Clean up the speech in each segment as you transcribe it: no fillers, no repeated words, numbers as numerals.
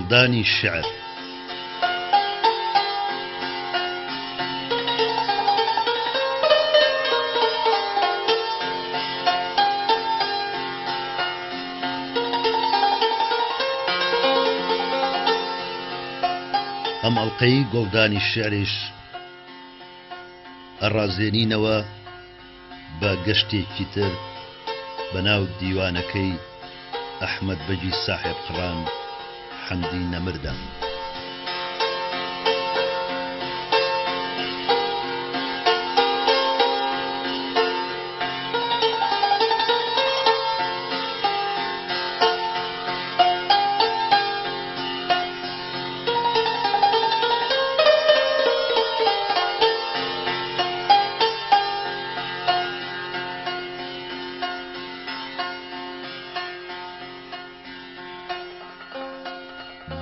گوڵدانی شیعر. ئەم ئەڵقەی گوڵدانی شیعریش ئەڕازێنینەوە بە گەشتێکی تر بە ناو دیوانەکەی ئەحمەد بەگی ساحێبقڕان حەمدی نەمردا.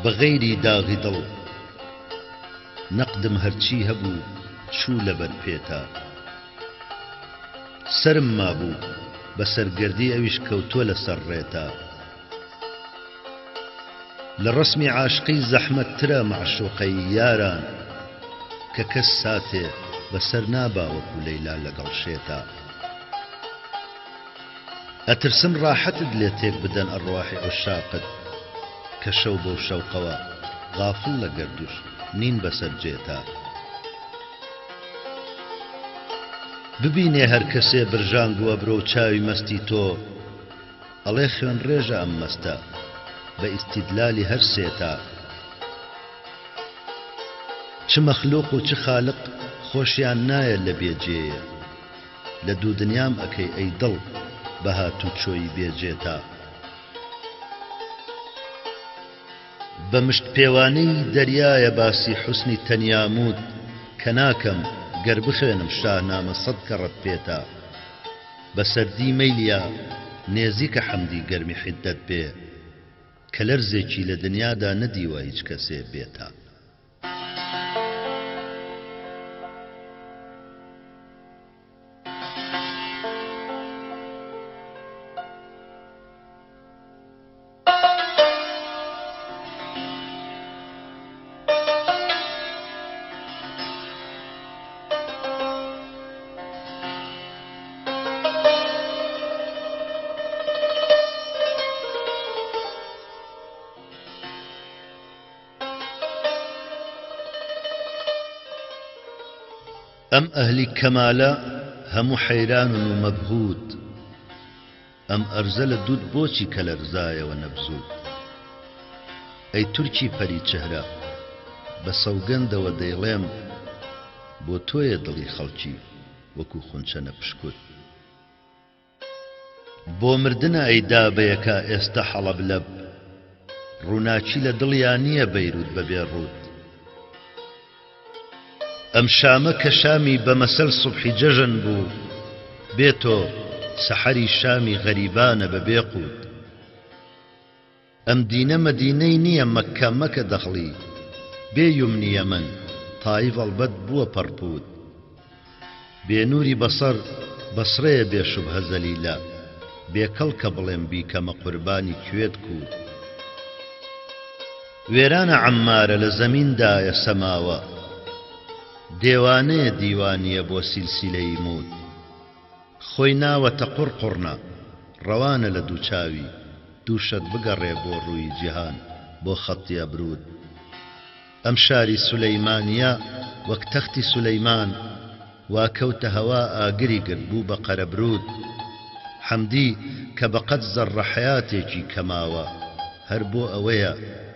بە غەیری داغی دڵ نەقدم هەرچی هەبوو چوو لەبەر پێتا. سەرم مابوو بە سەرگەردی ئەویش کەوتووە لەسەر ڕێتا. لە ڕەسمی عاشقی زەحمەت ترە مەعشوقەی یاران کە کەس ساتێ بە سەر نابا وەکو لەیلا لەگەڵ شێتا. ئەترسم ڕاحەتت لێ تێک بدەن ئەڕواحی عوشاقت کە شەو بەو شەوقەوە غافڵ لە گەردوش نین بەسەر جێتا. ببینێ هەر کەسێ برژانگ و ئەبرۆ و چاوی مەستی تۆ ئەڵێ خوێنڕێژە ئەم مەستە بە ئیستیدلالی هەر سێتا. چ مەخلوق و چ خالق خۆشیان نایە لە بێ جێیە. لە دوودنیام ئەکەی ئەی دڵ بە هاتوچۆی بێ جێتا. بە مشت پێوانەی دەریایە باسی حوسنی تەنیاموت کە ناکەم گەر بخوێنم شاهنامە سەد کەڕەت پێتا. بە سەردی مەیلیا نێزیکە حەمدی گەرمی حیددەت بێ کە لەرزێکی لە دنیادا نەدیوە هیچ کەسێ بێتا. ئەم ئەهلی کەمالە هەموو حەیرانن و مەبهوت. ئەم ئەرزە لە دووت بۆچی کەلەرزایەوە نەبزووت؟ ئەی تورکی پەری چهرە، بە سەوگەندەوە دەیڵێم بۆ تۆیە دڵی خەڵکی وەکوو خونچە نەپشکوت. بۆ مردنە ئەی دابەیەکا ئێستە حەڵەب لەب، ڕووناکی لە دڵیا نییە بەیرووت بە بێ ڕووت. ئەم شامە کە شامی بە مەسەل سوبحی جەژن بوو، بێ تۆ سەحەری شامی غەریبانە بە بێ قووت. ئەم دینە مەدینەی نییە مەککە مەکە دەخڵی، بێ یومنی یەمەن تایف ئەڵبەت بووە پەڕپووت. بێ نووری بەسەر بەسرەیە بێ شوبهە زەلیلە، بێ کەڵکە بڵێم بیکەمە قوربانی کوێت کووت. وێرانە عەممارە لە زەمین دایە سەماوە، دێوانەیە دیوانیە بۆ سیلسیلەی مووت. خۆی ناوەتە قوڕ قوڕنە، ڕەوانە لە دوو چاوی، دوو شەت بگەڕێ بۆ ڕووی جیهان بۆ خەتی ئەبرووت. ئەم شاری سولەیمانیە وەک تەختی سولەیمان وا کەوتە هەوا ئاگری گرت بوو بە قەرەبرووت. حەمدی کە بە قەد زەڕڕە حەیاتێکی کە ماوە هەر بۆ ئەوەیە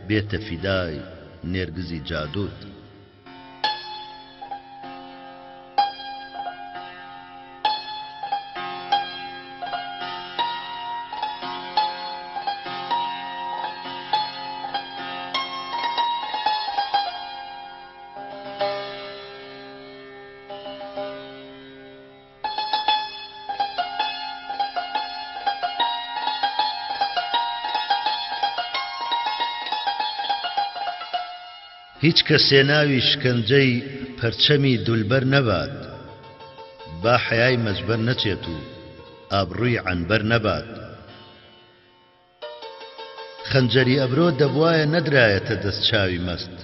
بێتە فیدای نێرگزی جادووت. هیچ کەسێ ناوی شکەنجەی پەرچەمی دولبەر نەبات، با حەیای مەجبەر نەچێت و ئابڕووی عەنبەر نەبات. خەنجەری ئەبرۆ دەبوایە نەدرایەتە دەست چاوی مەست.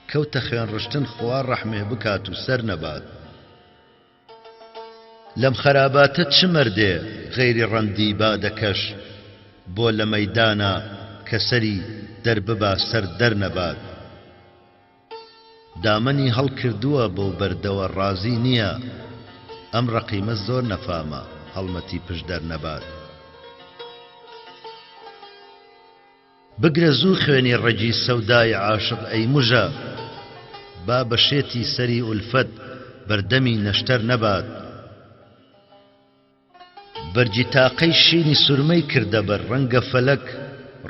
کەوتە خوێن ڕشتن خوا ڕەحمێ بکات و سەر نەبات. لەم خەراباتە چ مەردێ غەیری ڕەندی بادەکەش بۆ لە مەیدانا کە سەری دەرببا سەر دەرنەبات. دامەنی هەڵکردووە بەو بەردەوە ڕازی نییە ئەم ڕەقیمە زۆر نەفامە هەڵمەتی پشت دەرنەبات. بگرە زوو خوێنی ڕەگی سەودای عاشق ئەی مژە با بە شێتی سەری ئولفەت بەردەمی نەشتەر نەبات. بەرگی تاقەی شینی سورمەی کردە بەر ڕەنگە فەلەک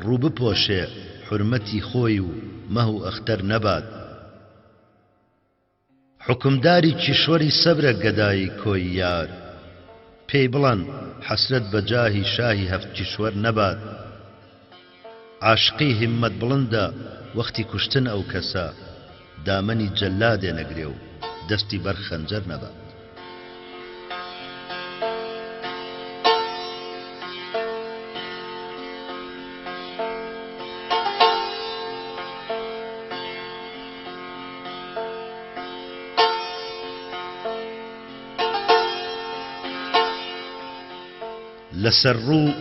ڕوو بپۆشێ حورمەتی خۆی و مەه و ئەختەر نەبات. حوکمداری کیشوەری سەبرە گەدایی کۆی یار پێی بڵەن حەسرەت بە جاهی شاهی هەفت کیشوەر نەبات. عاشقی هیممەت بڵندە وەختی کوشتن ئەو کەسە دامەنی جەلادێ نەگرێ و دەستی بەر خەنجەر نەبات. لەسەر ڕوو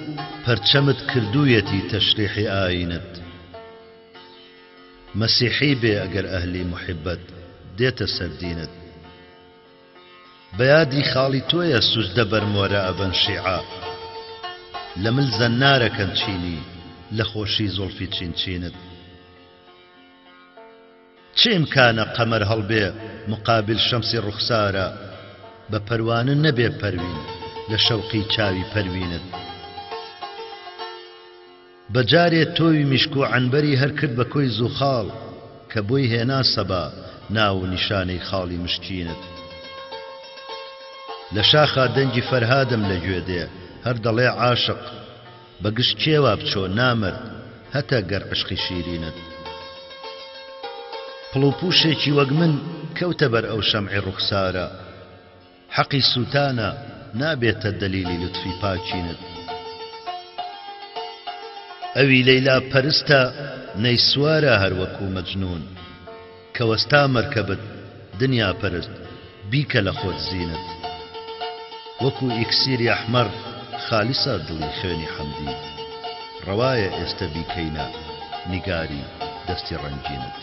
پەرچەمت کردوویەتی تەشریحی ئایینت. مەسیحی بێ ئەگەر ئەهلی موحیبەت دێتە سەر دینت. بە یادی خاڵی تۆیە سوجدە بەر مۆرە ئەبەن شیعە. لە مل زەنارەکەن چینی لە خۆشی زوڵفی چین چینت. چ ئیمکانە قەمەر هەڵبێ موقابیل شەمسی ڕوخسارە بە پەروانە نەبێ پەروین لە شەوقی چاوی پەروینت. بە جارێ تۆوی میشک و عەنبەری هەر کرد بە کۆی زوخاڵ کە بۆی هێنا سەبا ناو و نیشانەی خاڵی مشکینت. لە شاخا دەنگی فەرهادم لە گوێ دێ هەر دەڵێ عاشق بە گژ کێوا بچۆ نامەرد هەتە گەر عشقی شیرینت. پڵ و پووشێکی وەک من کەوتە بەر ئەو شەمعی ڕوخسارە. حەقی سووتانە نابێتە دەلیلی لوتفی پاکینت. ئەوی لەیلا پەرستە نەیسوارە هەر وەکوو مەجنوون. کە وەستا مەرکەبت دنیا پەرست بیکە لە خۆت زینت. وەکوو ئیکسیری ئەحمەڕ خالیسە دڵی خوێنی حەمدی. ڕەوایە ئێستە بیکەینە نیگاری دەستی ڕەنگینت.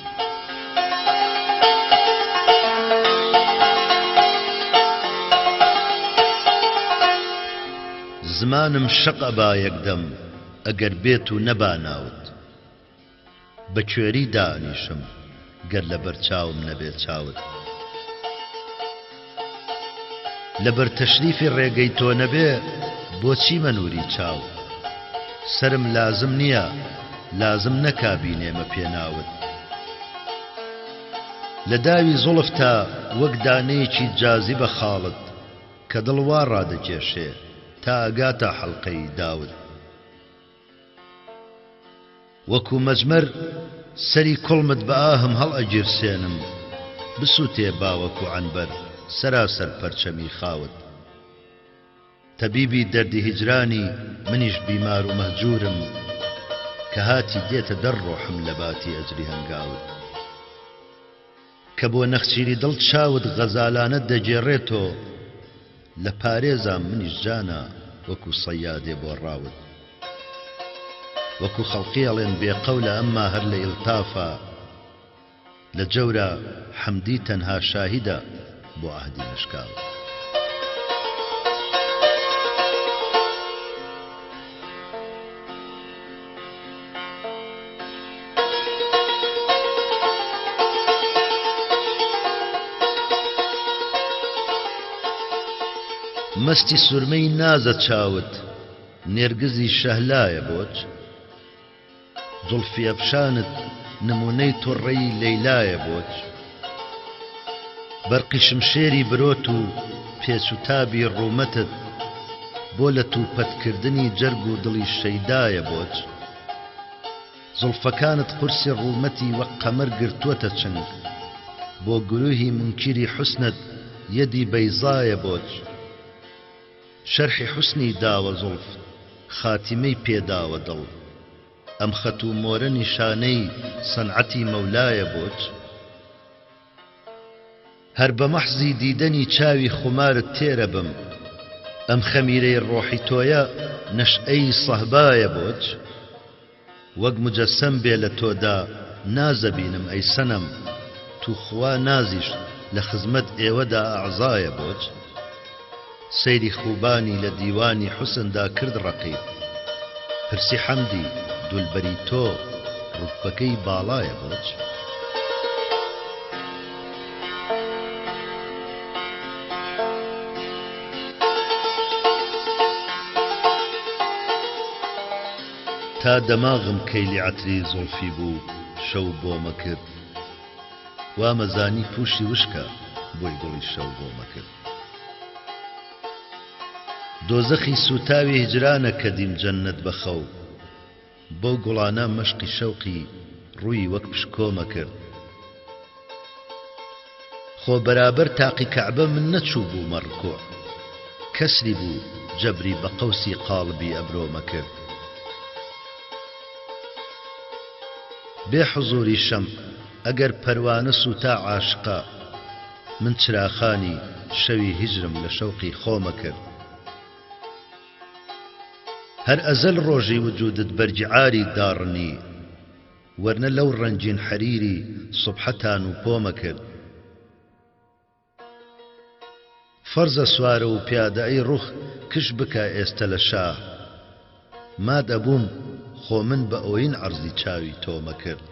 زمانم شەق ئەبا یەکدەم ئەگەر بێت و نەبا ناوت. بە کوێری دائەنیشم گەر لەبەر چاوم نەبێ چاوت. لەبەر تەشریفی ڕێگەی تۆ نەبێ بۆچی مەنووری چاو. سەرم لازم نییە لازم نەکا بینێمە پێناوت. لە داوی زوڵفتا وەک دانەیەکی جازیبە خاڵت کە دڵ وا ڕادەکێشێ تا ئەگاتە حەڵقەی داوت. وەکوو مەجمەر سەری کوڵمت بە ئاهم هەڵئەگیرسێنم بسووتێ با وەکوو عەنبەر سەراسەر پەرچەمی خاوت. تەبیبی دەردی هیجرانی منیش بیمار و مەهجوورم کە هاتی دێتە دەر ڕۆحم لە باتی ئەجری هەنگاوت. کە بۆ نەخچیری دڵ چاوت غەزالانە دەگێڕێتۆ لە پارێزام منیش جانا وەکو سەیادێ بۆ ڕاوت. وەکو خەڵقی ئەڵێن بێ قەولە ئەمما هەر لە ئیلتافا لە جەورا حەمدی تەنها شاهیدە بۆ عەهدی نەشکاوت. مەستی سورمەی نازە چاوت نێرگزی شەهلایە بۆچ؟ زوڵفی ئەفشانت نموونەی توڕڕەی لەیلایە بۆچ؟ بەرقی شمشێری برۆت و پێچ و تابی ڕوومەتت بۆ لەت و پەت کردنی جەرگ و دڵی شەیدایە بۆچ؟ زوڵفەکانت قورسی ڕوومەتی وەک قەمەر گرتووەتە چنگ بۆ گروهی مونکیری حوسنت یەدی بەیزایە بۆچ؟ شەرحی حوسنی داوە زوڵفت خاتیمەی پێ داوە دڵ. ئەم خەت و مۆرە نیشانەی سەنعەتی مەولایە بۆت؟ هەر بە مەحزی دیدەنی چاوی خومارت تێرەبم، ئەم خەمیرەی ڕۆحی تۆیە نەشئەی سەهبایە بۆت؟ وەک موجەسەم بێ لە تۆدا نازەبینم ئەی سەنەم توخوا نازیش لە خزمەت ئێوەدا ئەعزایە بۆت؟ سەیری خوبانی لە دیوانی حوسندا کرد ڕەقیب پرسی حەمدی دولبەری تۆ ڕوتبەکەی باڵایە بۆچ؟ تا دەماغم کەیلی عەتری زوڵفی بوو شەو بۆمە کرد وامەزانی پووشی وشکە بۆی گوڵی شەو بۆمە کرد. دۆزەخی سووتاوی هیجرانە کە دیم جەننەت بە خەو بەو گوڵانە مەشقی شەوقی ڕووی وەک پشکۆمە کرد خۆ بەرابەر تاقی کەعبە من نەچووبوومە ڕکوع کەسری بوو جەبری بە قەوسی قاڵبی ئەبرۆمە کرد بێ حوزوری شەمع ئەگەر پەروانە سووتا عاشقە من چراخانی شەوی هیجرم لە شەوقی خۆمە کرد. هەر ئەزەل ڕۆژی وجوودت بەرگی عاری داڕنی وەرنە لەو ڕەنگین حەریری سوبحەتان و پۆمە کرد. فەرزە سوارە و پیادە ئەی ڕوخ کش بکە ئێستە لە شاه. مات ئەبووم خۆ من بە ئۆین عەرزی چاوی تۆمە کرد.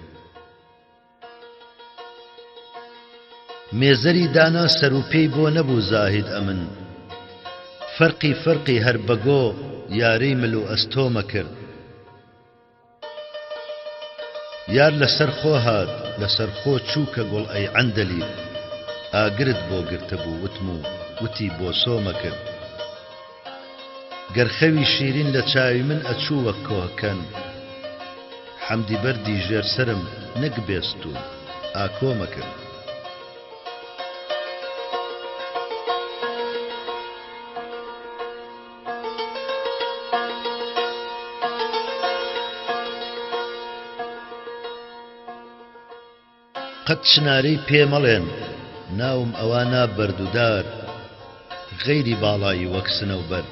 مێزەری دانا سەر و پێی بۆ نەبوو زاهید ئەمن فەرقی فەرقی هەر بەگۆ یارەی مل و ئەستۆمە کرد. یار لە سەر خۆ هات لە سەر خۆ چوو کە گوڵ ئەی عەندەلیب ئاگرت بۆ گرتبوو وتم و وتی بۆ سۆمە کرد. گەر خەوی شیرین لە چاوی من ئەچوو وەک کۆهکەن حەمدی بەردی ژێر سەرم نەک بێستوون ئاکۆمە کرد. قەت چنارەی پێ مەڵێن ناوم ئەوا نا بەرد و دار غەیری باڵایی وەک سنەوبەر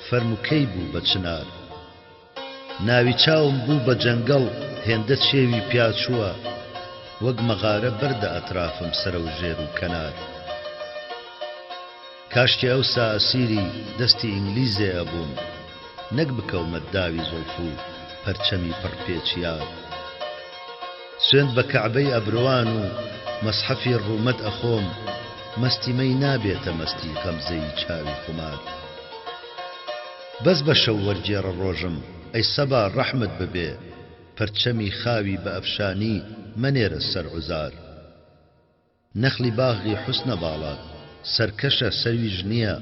فەرموو کەی بوو بە چنار ناوی چاوم بوو بە جەنگەڵ هێندە چێوی پیا چووە وەک مەغارە بەردە ئەترافم سەرەو ژێر و کەنار کاشکی ئەوسا ئەسیری دەستی ئینگلیزێ ئەبووم نەک بکەومە داوی زوڵف و پەرچەمی پڕ پێچیار. سوێند بە کەعبەی ئەبرۆان و مەسحەفی ڕوومەت ئەخۆم مەستی مەی نابێتە مەستی غەمزەی چاوی خومار. بەس بە شەو وەرگێڕە ڕۆژم ئەی سەبا ڕەحمت ببێ پەرچەمی خاوی بە ئەفشانی مەنێرە سەر عوزار. نەخلی باغی حوسنە باڵات سەرکەشە سەرویش نیە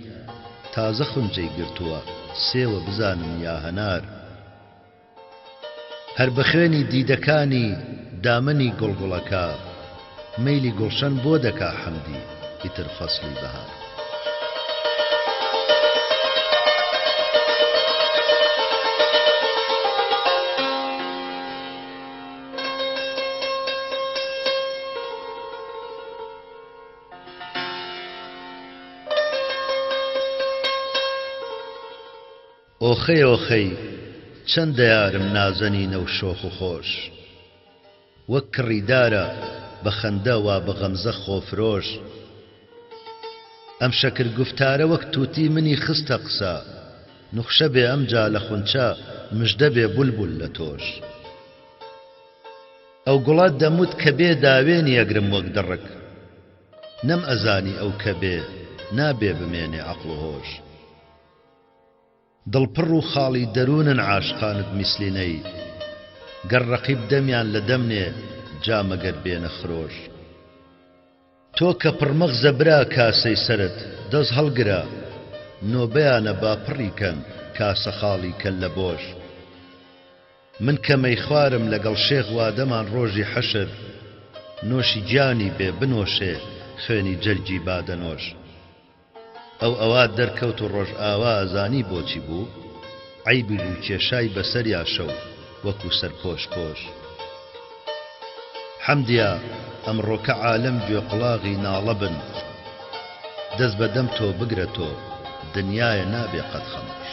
تازە خونجەی گرتووە سێوە بزانم یا هەنار هەر بە خوێنی دیدەکانی دامەنی گوڵگوڵەکە مەیلی گوڵشەن بۆ دەکا حەمدی ئیتر فەسڵی بەهار. ئۆخەی ئۆخەی چەند دەیارم نازەنینە و شۆخ و خۆش وەک کڕی دارە بە خەندە وا بە غەمزە خۆفرۆش ئەم شەکر گوفتارە وەک توتی منی خستە قسە نوخشە بێ ئەمجا لە خونچە مژدە بێ بولبول لە تۆش. ئەو گوڵە دەموت کە بێ داوێنی ئەگرم وەک دڕک نەم ئەزانی ئەو کە بێ نابێ بمێنێ عەقڵ و هۆش دڵ پڕ و خاڵی دەروونن عاشقانت میسلی نەی گەر ڕەقیب دەمیان لە دەم نێ جا مەگەر بێنە خرۆش. تۆ کە پڕمەغزە برا کاسەی سەرت دەس هەڵگرە نۆبەیانە با پڕی کەن کاسە خاڵی کەللە بۆش من کە مەیخوارم لەگەڵ شێخ وادەمان ڕۆژی حەشر نۆشی گیانی بێ بنۆشێ خوێنی جەرگی بادەنۆش ئەو ئەوا دەرکەوت و ڕۆژئاوا ئەزانی بۆچی بوو عەیبی بوو کێشای بەسەریا شەو. وەکوو سەرپۆش پۆش. حەمدیا ئەمڕۆکە عالەم گوێ قوڵاغی ناڵە بن دەس بە دەم تۆ بگرە تۆ دنیایە نابێ قەت خەمۆش.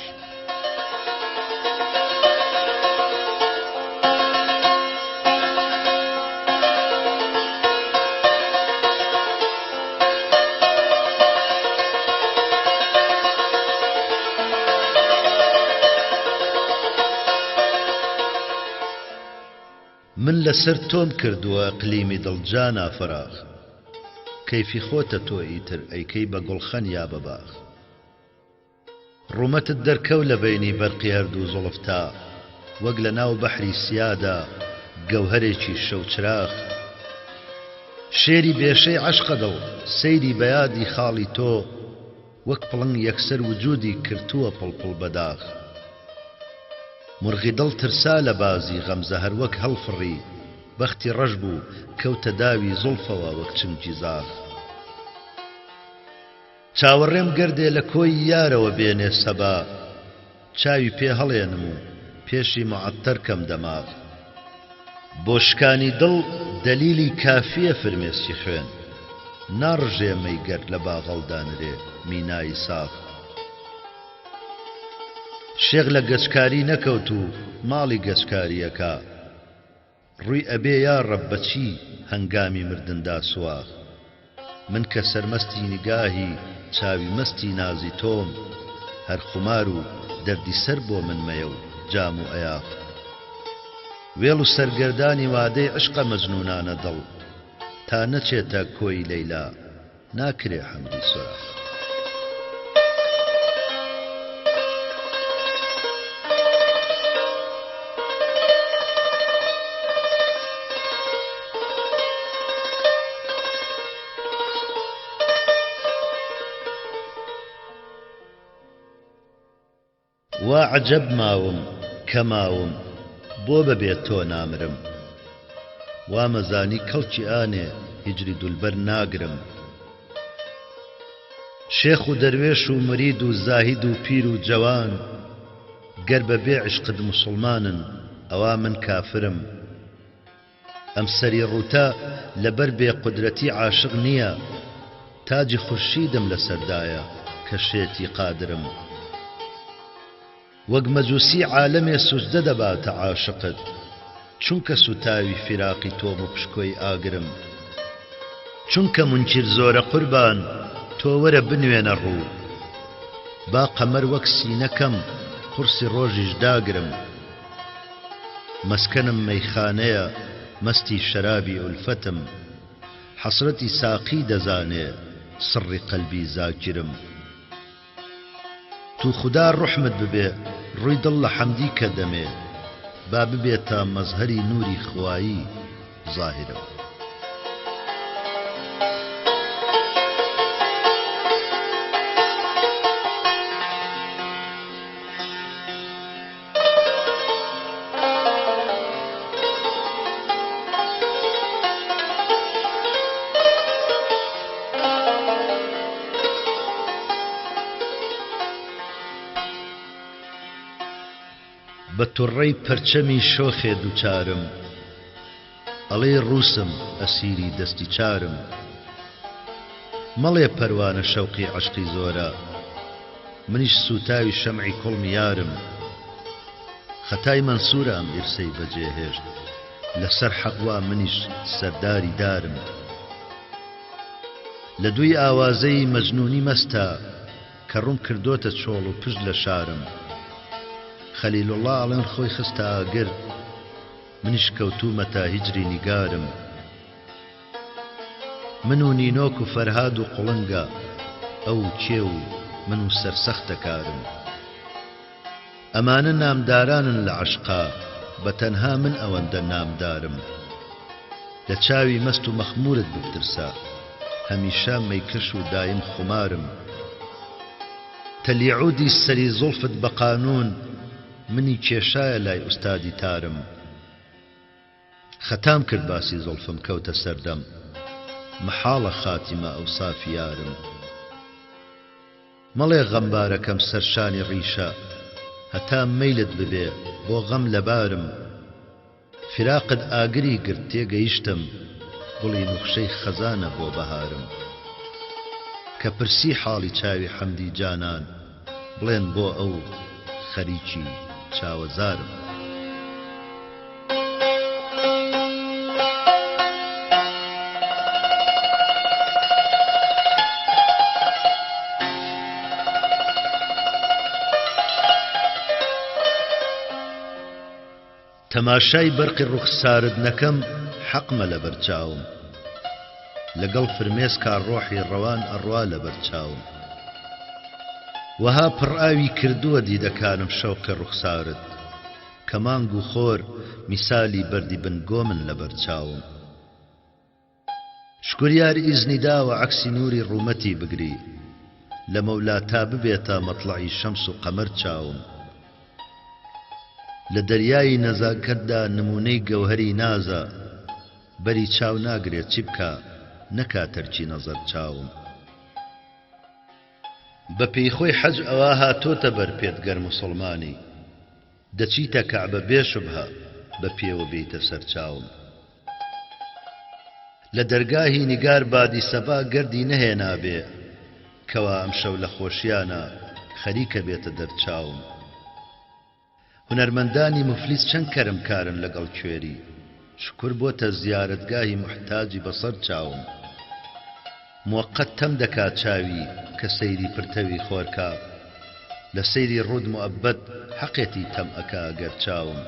من لەسەر تۆم کردووە اقلیمی دڵ جانا فەراخ کەیفی خۆتە تۆ ئیتر ئەیکەی بە گوڵخەن یا بە باخ ڕوومەتت دەرکەو لە بەینی بەرقی هەردوو زوڵفتا وەک لە ناو بەحری سیادا گەوهەرێکی شەوچراخ شێری بێشەی عەشقە دڵ سەیری بەیادی خاڵی تۆ وەک پڵنگ یەکسەر وجودی کرتووە پڵپڵ بە داخ. مورغی دڵ ترسا لە بازی غەمزە هەر وەک هەڵفڕی بەختی ڕەش بوو کەوتە داوی زوڵفەوە وەک چنگی زاخ. چاوەڕێم گەردێ لە کۆی یارەوە بێنێ سەبا چاوی پێ هەڵێنم و پێشی موعەتەر کەم دەماغ. بۆ شکانی دڵ دەلیلی کافییە فرمێسکی خوێن، ناڕژێ مەی گەر لە باغەڵ دانرێ مینایی ساغ. شێخ لە گەچکاری نەکەوت و ماڵی گەچکاری ئەکا. ڕووی ئەبێ یا ڕەب بە چی هەنگامی مردن دا سواخ من کە سەرمەستی نیگاهی چاوی مەستی نازی تۆم هەر خومار و دەردی سەر بۆ من مەیە و جام و ئەیاخ وێڵ و سەرگەردانی وادەی عشقە مەجنوونانە دڵ تا نەچێتە کۆی لەیلا ناکرێ حەمدی سۆراخ. وا عەجەب ماوم کە ماوم بۆ بە بێ تۆ نامرم وامەزانی کەڵکی ئانێ هیجری دولبەر ناگرم شێخ و دەروێش و مورید و زاهید و پیر و جەوان گەر بە بێ عیشقت موسوڵمانن ئەوا من کافرم. ئەم سەری ڕووتە لەبەر بێ قودرەتی عاشق نییە تاجی خورشیدم لەسەردایە کە شێتی قادرم وەک مەجوسی عالەمێ سوجدە دەباتە عاشقت چونکە سوتاوی فیراقی تۆم و پشکۆی ئاگرم چونکە مونکیر زۆرە قوربان تۆ وەرە بنوێنە ڕوو با قەمەر وەک سینە کەم قورسی ڕۆژیش داگرم. مەسکەنم مەیخانەیە مەستی شەرابی ئولفەتم حەسرەتی ساقی دەزانێ سڕی قەلبی زاکیرم تو خودا ڕوحمت ببێ ڕووی دڵ لە حەمدی کە دەمێ با ببێتە مەزهەری نووری خوایی زاهیرم. بە توڕەی پەرچەمی شۆخێ دووچارم ئەڵێی ڕووسم ئەسیری دەستی چارم مەڵێ پەروانە شەوقی عەشقی زۆرە منیش سووتاوی شەمعی کوڵمی یارم خەتای مەنسوورە ئەم ئیرسەی بەجێ هێشت لەسەر حەق وا منیش سەرداری دارم لە دووی ئاوازەی مەجنوونی مەستە کە ڕووم کردۆتە چۆڵ و پشت لە شارم خەلیلوڵڵا ئەڵێن خۆی خستە ئاگر منیش کەوتوومەتە هیجری نیگارم. من و نینۆک و فەرهاد و قوڵنگە ئەو و کێو و من و سەرسەختە کارم. ئەمانە نامدارانن لە عەشقا بە تەنها من ئەوەندە نامدارم. لە چاوی مەست و مەخموورت بپترسە هەمیشە مەیکەش و دایم خومارم. تەلی عودی سەری زوڵفت بە قانوون منی کێشایە لای ئوستادی تارم. خەتام کرد باسی زوڵفم کەوتە سەر دەم مەحاڵە خاتیمە ئەوسافی یارم مەڵێ غەمبارەکەم سەر شانی ڕیشە هەتا مەیلت ببێ بۆ غەم لەبارم. فیراقت ئاگری گرت تێگەیشتم گوڵی نوخشەی خەزانە بۆ بەهارم. کە پرسی حاڵی چاوی حەمدی جانان بڵێن بۆ ئەو خەریکی چاوەزارم. تەماشای بەرقی ڕوخسارت نەکەم حەقمە لەبەر چاوم لەگەڵ فرمێسکا ڕۆحی ڕەوان ئەڕوا لەبەر چاوم وەها پڕئاوی کردووە دیدەکانم شەوقی ڕوخسارت کە مانگ و خۆر میسالی بەردی بن گۆمن لەبەر چاوم. شکور یار ئیزنی داوە عەکسی نوری ڕوومەتی بگری لەمەولا تا ببێتە مەتڵەعی شەمس و قەمەر چاوم لە دەریایی نەزاکەتدا نموونەی گەوهەری نازە بەری چاو ناگرێ چی بکا نەکا تەرکی نەزەر چاوم. بە پێی خۆی حەج ئەوا هاتۆتە بەر پێت گەر موسڵمانی دەچیتە کەعبە بێ شوبهە بە پێوە بێیتە سەر چاوم. لە دەرگاهی نیگار بادی سەبا گەردی نەهێنابێ کەوا ئەمشەو لە خۆشیانا خەریکە بێتە دەر چاوم. هونەرمەندانی موفلیس چەند کەرم کارن لەگەڵ کوێری شوکور بۆتە زیارەتگاهی موحتاجی بەسەر چاوم. موەقەت تەم دەکا چاوی کە سەیری پرتەوی خۆر کا لە سەیری ڕووت موئەبەد حەقێتی تەم ئەکا گەر چاوم.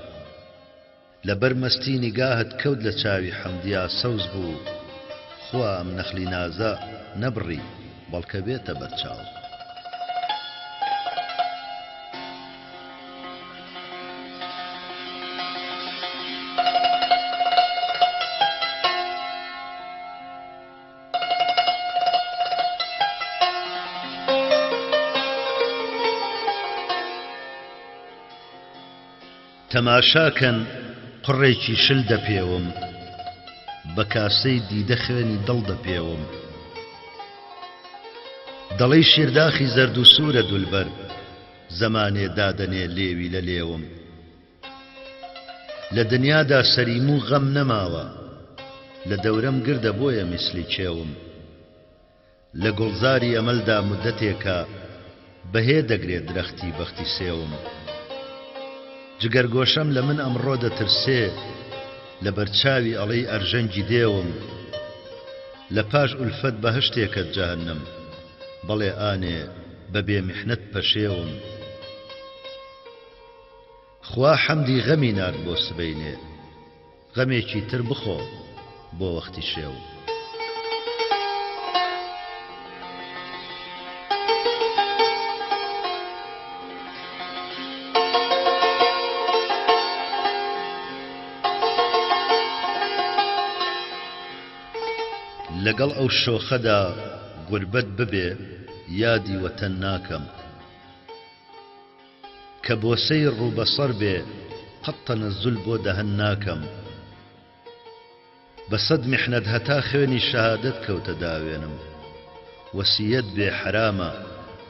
لە بەر مەستی نیگاهت کەوت لە چاوی حەمدیا سەوز بوو خوا ئەم نەخلی نازە نەبڕی بەڵکە بێتە بەر چاو. تەماشا کەن قوڕێکی شل دەپێوم بە کاسەی دیدە خوێنی دڵ دەپێوم دەڵێی شیرداخی زەرد و سوورە دولبەر زەمانێ دادەنێ لێوی لە لێوم لە دنیادا سەری موو غەم نەماوە لە دەورەم گردە بۆیە میسلی کێوم. لە گوڵزاری ئەمەلدا موددەتێکە بەهێ دەگرێ درەختی بەختی سێوم. جگەرگۆشەم لە من ئەمڕۆ دەترسێ لە بەرچاوی ئەڵێی ئەرژەنگی دێوم. لە پاش ئولفەت بەهەشتێکە جەهەنەم بەڵێ ئانێ بە بێ میحنەت پەشێوم. خوا حەمدی غەمی نارد بۆ سبەینێ. غەمێکی تر بخۆ بۆ وەختی شێو. لەگەڵ ئەو شۆخەدا غوربەت ببێ یادی وەتەن ناکەم. کە بۆسەی ڕووبەسەر بێ قەت تەنەزول بۆ دەهەن ناکەم. بە سەد میحنەت هەتا خوێنی شەهادەت کەوتە داوێنم. وەسیەت بێ حەرامە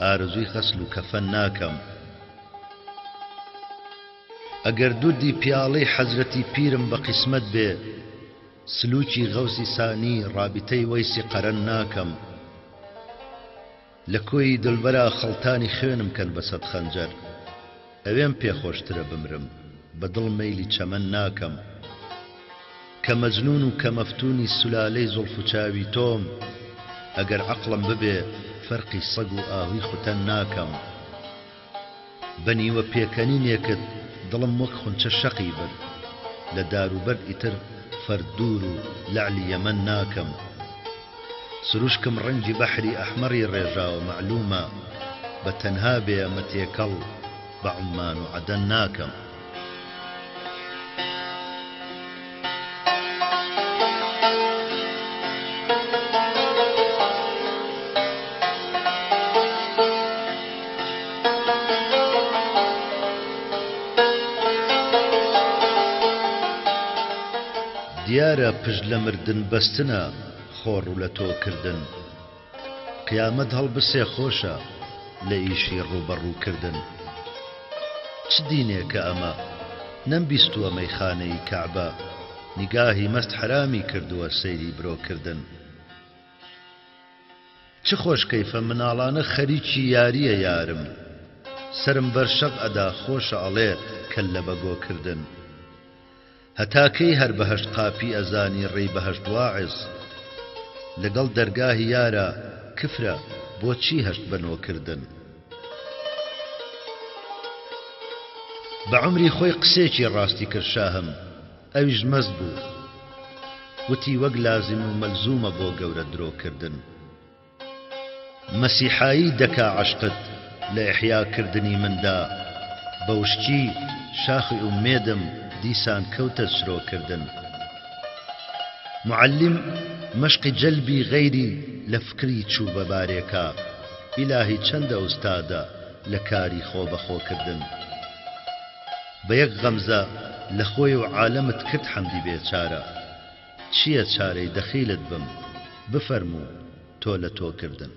ئارەزووی غەسل و کەفەن ناکەم. ئەگەر دوردی پیاڵەی حەزرەتی پیرم بە قیسمەت بێ سلوکی غەوسی سانی ڕابیتەی وەیسی قەرەن ناکەم. لە کۆیی دلبەرا خەڵتانی خوێنم کەن بە سەد خەنجەر ئەوێم پێ خۆشترە بمرم بە دڵ مەیلی چەمەن ناکەم کە مەجنوون و کە مەفتوونی سولالەی زوڵف و چاوی تۆم ئەگەر عەقڵم ببێ فەرقی سەگ و ئاهووی خوتەن ناکەم. بە نیوە پێکەنینێکت دڵم وەک خونچە شەقی برد لە دار و بەرد ئیتر فەرد دوور و لەعلی یەمەن ناکەم سروشکم ڕەنگی بەحری ئەحمەڕی ڕێژاوە مەعلوومە بە تەنها بێ ئەمە تێکەڵ بە عوممان و عەدەن ناکەم. دیارە پشت لە مردن بەستنە خۆ ڕوو لە تۆ کردن. قیامەت هەڵبسێ خۆشە لە ئیشی ڕووبەڕوو کردن. چ دینێکە ئەمە؟ نەمبیستووە مەیخانەیی کەعبە نیگاهی مەست حەرامی کردووە سەیری برۆ کردن. چ خۆش کەیفە مناڵانە خەریکی یاریە یارم سەرم بەر شەق ئەدا خۆشە ئەڵێ کەللە بە گۆ کردن. هەتا کەی هەر بەهەشت قاپی ئەزانی ڕێی بەهەشت واعز لەگەڵ دەرگاهی یارا کفرە بۆ چی هەشت بە نۆ کردن. بە عومری خۆی قسێکی ڕاستی کرد شاهم ئەویش مەست بوو وتی وەک لازم و مەلزومە بۆ گەورە درۆ کردن. مەسیحایی دەکا عەشقت لە ئیحیا کردنی مندا بە وشکی شاخی ئومێدم دیسان کەوتە چرۆ کردن موعەلیم مەشقی جەلبی غەیری لە فکری چوو بە بارێکا ئیلاهی چەندە ئوستادە لە کاری خۆ بە خۆ کردن بە یەک غەمزە لە خۆی و عالەمت کرد حەمدی بێچارە. چیە چارەی دەخیلت بم بفەرموو تۆ لە تۆ کردن.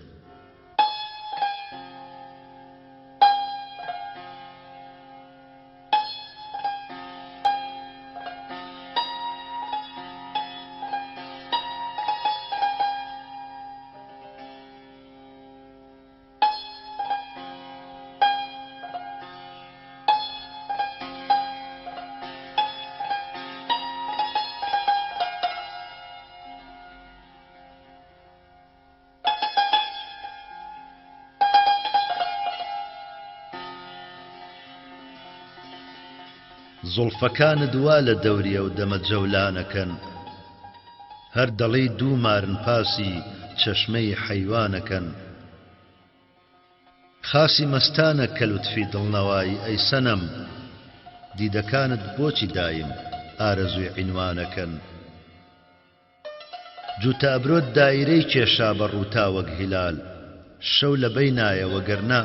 زوڵفەکانت وا لە دەوری ئەو دەمە جەولانەکەن هەر دەڵێی دوو مارن پاسی چەشمەی حەیوانەکەن. خاسی مەستانە کە لوتفی دڵنەوایی ئەی سەنەم دیدەکانت بۆچی دایم ئارەزووی عینوانەکەن جووتە ئەبرۆت دایرەی کێشا بە ڕووتا وەک هیلال شەو لە بەینایە وەگەرنا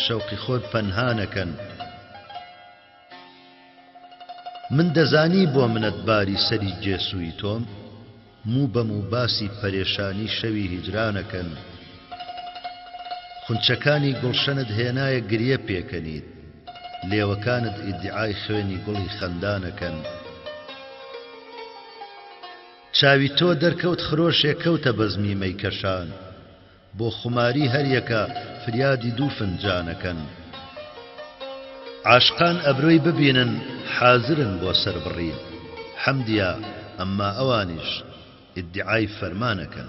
شەوقی خۆر پەنهانەکەن. من دەزانی بۆ منەت باری سەری گێسووی تۆم موو بە موو باسی پەرێشانی شەوی هیجرانەکەن خونچەکانی گوڵشەنت هێنایە گریە پێکەنیت لێوەکانت ئیدیعای خوێنی گوڵی خەندانەکەن چاوی تۆ دەرکەوت خرۆشێ کەوتە بەزمی مەیکەشان بۆ خوماری هەریەکە فریادی دوو فنجانەکەن. عاشقان ئەبرۆی ببینن حازرن بۆ سەربڕین حەمدیا ئەمما ئەوانیش ئیدعای فەرمانەکەن.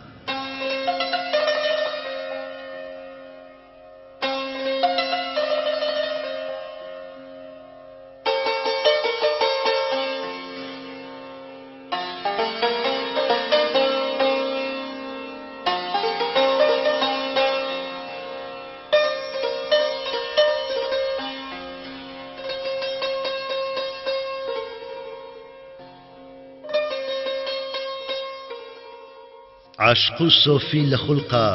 عاشق و سۆفی لە خولقا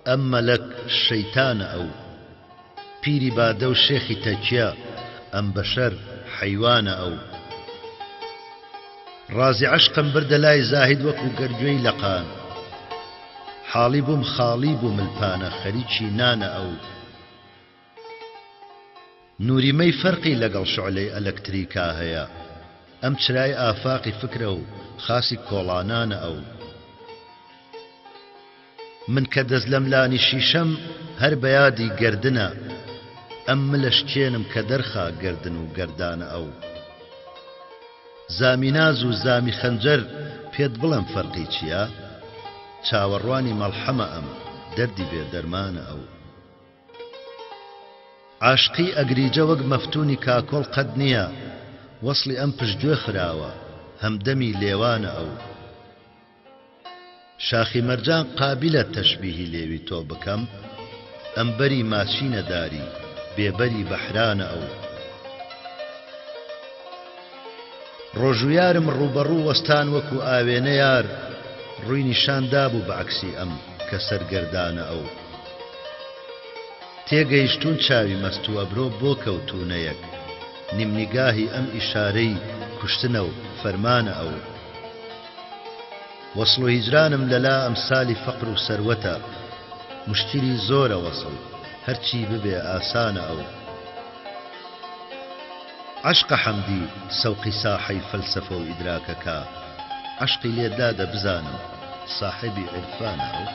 ئەم مەلەک شەیتانە ئەو. پیری بادە و شێخی تەکیە ئەم بەشەر حەیوانە ئەو. ڕازی عەشقم بردە لای زاهید وەکو گەرگوێی لەقان. حاڵی بووم خاڵی بوو ملپانە خەریکی نانە ئەو. نوری مەی فەرقی لەگەڵ شوعلەی ئەلەکتریکا هەیە ئەم چرای ئافاقی فکرە و خاسی کۆڵانانە ئەو. من کە دەست لەملانی شیشەم هەر بەیادی گەردنە ئەم ملە شکێنم کە دەرخا گەردن و گەردانە ئەو. زامی ناز و زامی خەنجەر پێت بڵێم فەرقی چیە؟ چاوەڕوانی مەڵحەمە ئەم دەردی بێ دەرمانە ئەو. عاشقی ئەگریجە وەک مەفتوونی کاکۆڵ قەت نییە وەسڵی ئەم پشتگوێ خراوە هەمدەمی لێوانە ئەو. شاخی مەرجان قابیلە تەشبیهی لێوی تۆ بکەم ئەم بەری ماچینە داری بێ بەری بەحرانە ئەو. ڕۆژ و یارم ڕووبەڕوو وەستان وەکو ئاوێنە یار ڕووی نیشان دابوو بە عەکسی ئەم کە سەرگەردانە ئەو. تێگەیشتوون چاوی مەست و ئەبرۆ بۆ کەوتوونە یەک نیم نیگاهی ئەم ئیشارەی کوشتنە و فەرمانە ئەو. وەسڵ و هیجرانم لەلا ئەمسالی فەقر و سەروەتە موشکیلی زۆرە وەسڵ هەرچی ببێ ئاسانە ئەو. عەشقە حەمدی سەوقی ساحەی فەلسەفە و ئیدراکەکا، عەشقی لێ دادە بزانم ساحێبی عیرفانە ئەو؟